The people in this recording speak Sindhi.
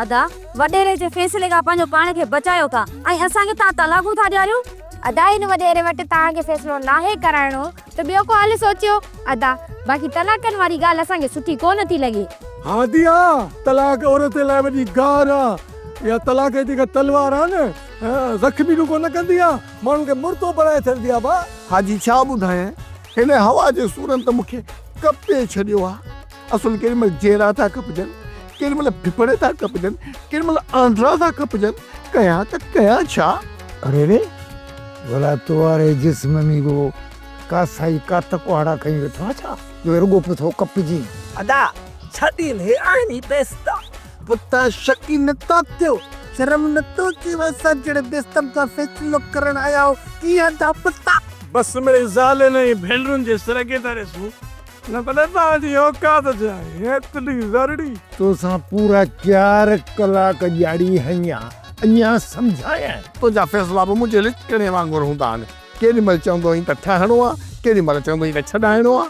ادا، وڏيري جي فيصلي کان پنهنجو پاڻ کي بچايو ٿا ۽ اسان کي توهان طلاقون ٿا ڏياريو؟ ادا هن وڏيري وٽ توهان کي فيصلو ناهي ڪرائڻو ته ٻيو ڪو حل سوچيو. ادا، باقي طلاقن واري ڳالهه اسان کي سٺي ڪو نه ٿي لڳي. ها ادي ها، طلاق عورت لاء وڏي گار آ. اها طلاق جي جيڪا تلوار آ نه، زخمي رڳو نه ڪندي آ، ماڻهو کي مردو بڻائي ڇڏندي آ ڀاء. حاجي ڇا ٻڌايانء، هن هوا جي سورن ته مون کي ڪپي ڇڏيو آ. اصل ڪيڏي مهل جيرا ٿا ڪپجن، ڪيڏي مهل ڦڦڙ ٿا ڪپجن، ڪيڏي مهل آنڊرا ٿا ڪپجن، ڪيان ته ڪيان ڇا؟ اڙي ري، ڀلا تو واري جسم ۾ رڳو ڪاسائي ڪات ڪهاڙا کنيون ويٺو آهين ڇا، جو رڳو پيو ٿو ڪپجين؟ ادا، ڇڏين هي آهن ئي بيستا. پوء توهان شڪي نه ٿا ٿيو؟ شرم نه ٿو اچيو اسان جهڙي بيستن سان فيصلو ڪرڻ آيا آهيو؟ ڪيئن ادا پتا؟ بس مڙئي زالن ۽ ڀينرن جي سر کي ٿا ڏسون. نه ته توهان جي اوقات ڇا آهي ايتري ذرڙي. توسان پورا چار ڪلاڪ ڄاڙي هنيا اڃا سمجهايانء. تنهنجا فيصلا به منهنجي لچڪڻي وانگر هوندا آهن. ڪيڏي مهل چوندو آهين ته ٺهڻو آ، ڪيڏي مهل چوندو آهين ته ڇڏائڻو آ.